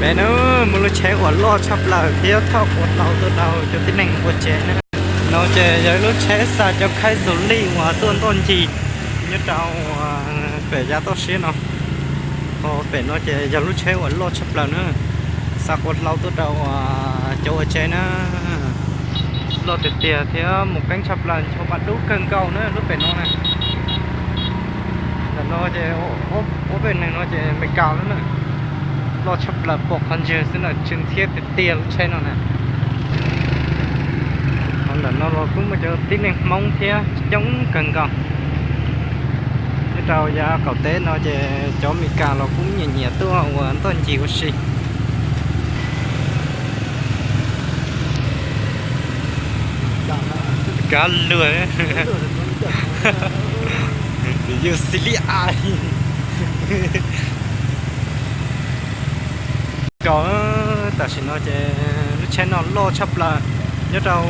Peb na, muaj lub tsheb uas loj tshaj plaws thiab thauj ua hlau tuaj rau cov tib neeg ua tsev na. No ces yog lub tsheb xa cov khaib xus lij uas tuaj ntoj ncig nyob rau pem yav toj siab no. Ho pem no ces yog lub tsheb uas loj tshaj plaws na, xa ua hlau tuaj rau cov ua tsev na. Loj tiag tiag thiab mus qeeb tshaj plaws, ncho pas dub kawg nkaus na lub pem no na. Ntawm no ces ua pem neeg no ces Amelikas lawm na. Loj tshaj plaws pom qhov ntswg xwb na, tsw ntxhiab tiag tiag lub tsheb no na. Ho ntawm no los kuj muaj cov tib neeg Hmoob thiab coob kawg nkaus. Nyob rau yav qaum teb no ces cov Amelikas los kuj nyiam nyiam tuaj ua ntoj ncig ua si. Kav luag, yus xis li as. Kaum, tam sim no ces lub tsheb no loj tshaj plaws. Nyob rau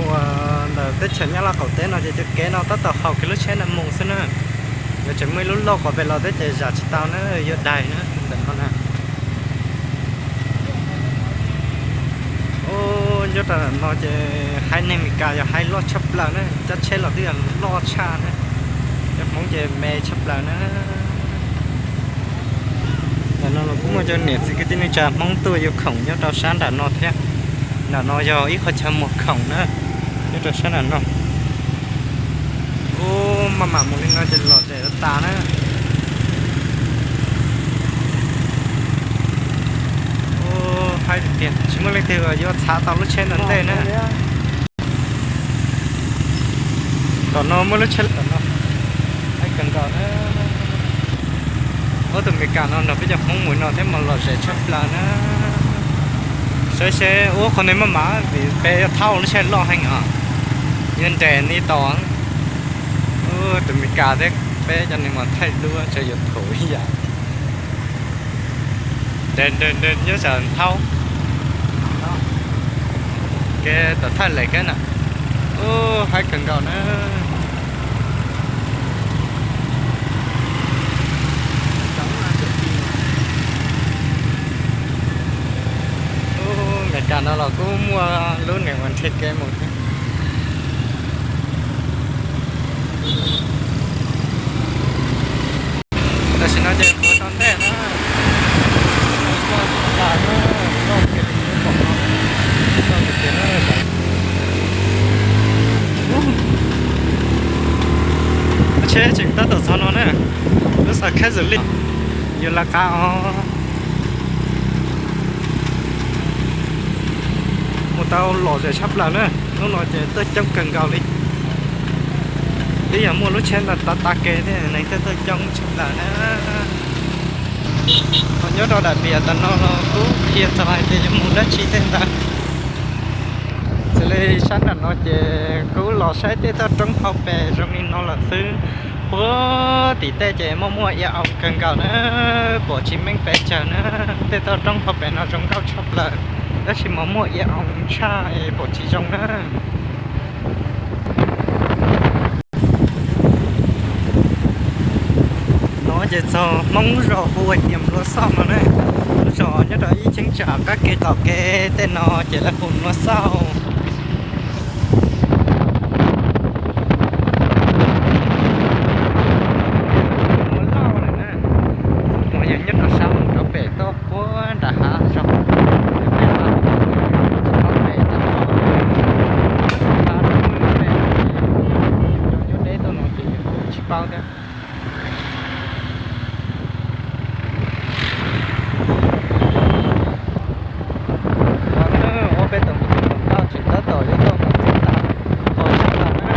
ntawm teb chaws Nyab Laj qaum teb no ces cov kev no tab tom haus kiag lub tsheb no mus xwb na. Yuav tseem muaj ib lub loj qhov pem los thiab ces zam tsis tau na, yuav daig na ntawm no na. Nyob rau ntawm no ces haiv neeg Amelikas yog haiv loj tshaj plaws na, cab tsheb los twb yog loj tshaj na. Cov Hmoob ces me tshaj plaws na. Ntawm no los kuj muaj cov niam txiv kwv tij neej tsa Hmoob tuaj yuav khoom nyob rau sab nram no thiab. Nram no yog ib qhov chaw muag khoom na, nyob rau sab nram no. Ub, maj mam mus li no ces lom zem tas na. Ub, haib tiag tiag, tsis muaj leej twg yuav txhav tau lub tsheb ntawd ntej na. Tom no muaj lub tsheb tom no, haib kawg nkaus na. Ub, tus Amelikas no nrog peb cov Hmoob mus no thiab mas lom zem tshaj plaws na. Saib seb, ub, qhov no maj mam vim peb yuav thauj lub tsheb loj heev os, yuav nres ni tau. Ub, tus Amelikas thiab peb cov neeg mas thaij duab tseem yuav thuv ib yam. Nres nres nres nyob tsam thaub. Kev tawm thaij lem kawg na. Ub, haib kawg nkaus na. Ub, Amelikas no los kuj muaj lub niam uas nrhiav kev mus thiab. Tam sim no ces kuv tau ntej na, loj tiag tiag na, loj tiag tiag na. Tsheb tseem tab tom txog no na, lub xav khab zws li, yuav lawv qab os. Mus tau lom zem tshaj plaws na, hnub no ces tuaj coob kawg nkaus li. Twb yog muaj lub tsheb ntawd tav tav kev thiab neeg thiaj tuaj coob tshaj plaws na. Ho nyob rau daim pliag tam no los kuj qhia txog hais tias yuav mus dab tsi tej ntawd. Xws li sab nram no ces kuj los saib tej toj roob hauv pes zoo li no lawm xwb. Puag tim tej ces muaj muaj ia au kawg nkaus na, pom tsis meej pes tsawg na. Tej toj roob hauv pes no zoo nkauj tshaj plaws, tab sis mas muaj ia au tshaj es pom tsis zoo na. Ces txog Hmoob lub zos hu hais tias Nplua Xauj no na, lub zos nyob rau ib cheeb tsam qab kev qaum kev tej no ces lawv hu Nplua Xauj. Muaj loj lawm na, mas yog nyob rau sab rau pem toj puag nram hav zog, pem toj pem toj, rau nyuag deb tuaj no ces yus kuj tsis paub thiab. Ua peb tus mus tus ntau tsis tab tom yuav tau mus txog tas qhov tseeb no na,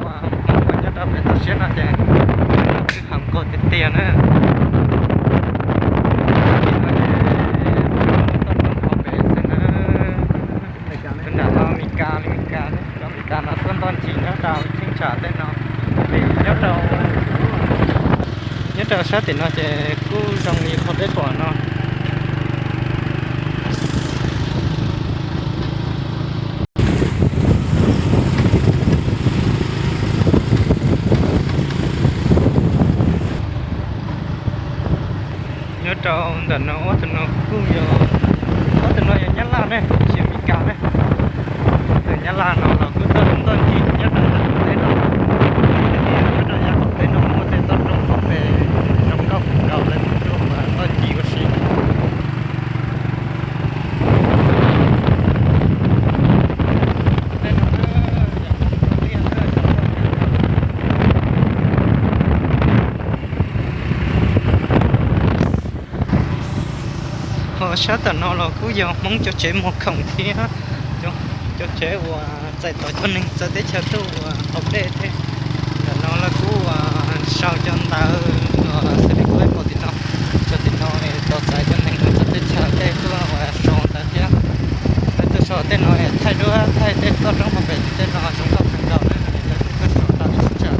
uas Hmoob uas nyob rau pem toj siab no ces kwj ha nkaus tiag tiag na. Toj roob hauv pes xwb na. Tus nram no Mes Kas, Mes Kas, cov Mes Kas no tuaj ntoj ncig nyob rau cheeb tsam tej no, vim nyob rau, nyob rau sab tim no ces kuj zoo li qhov peb pom no. Nyob rau ntawm no ob tug no kuj yog, ob tug no yog Nyab Laj ne, tsis yog Mes Kas ne. Tus Nyab Laj no los kuj tuaj ntoj ncig nyob rau yav qaum teb no, nyob rau yav qaum teb no muaj tej toj roob hauv pes zoo nkauj kawg nkaus lawv kuj tuaj ntoj ncig ua si. Ho sab tom no los kuj yog Hmoob cov tsev muag khoom thiab, cov tsev uas txais tos cov neeg txawv teb chaws tuaj ua haus dej thiab. Ntawm no lawv kuj sau cov ntawv xws li kuv pom tim no, cov tim no tau txais cov neeg txawv teb chaws tej tuaj ua sau ntawv thiab. Lawv tuaj sau tej no thaij duab thaij tej toj roob hauv pes tej no zoo nkauj kawg nkaus na, lawv kuj tuaj sau tau ib tsam.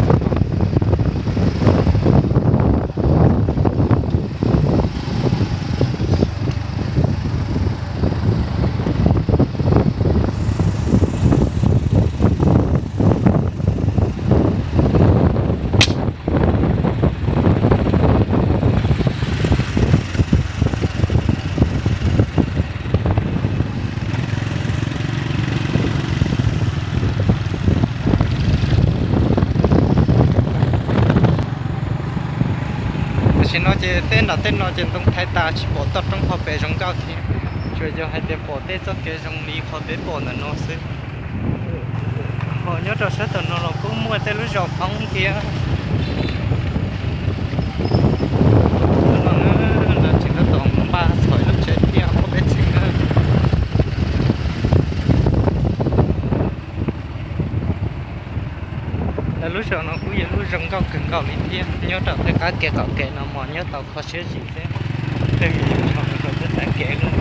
Tam sim no ces tej nram tej no ces ntoo thaiv tas tsis pom toj roob hauv pes zoo nkauj thiab, tsuas yog hais tias pom tej txoj kev zoo li qhov peb pom ntawm no xwb. Ho nyob rau sab tom no los kuj muaj tej lub zos Hmoob thiab. Lawv tseem tab tom npaj txhom lub tsev thiab muab peb txheeb na. Lawv lub zos no kuj yog lub zoo nkauj kawg nkaus li thiab, nyob rau tej qab kev qaum kev no mas nyob tau kho siab zim xwb, tej me nyuam zos rau tej qab kev lawm.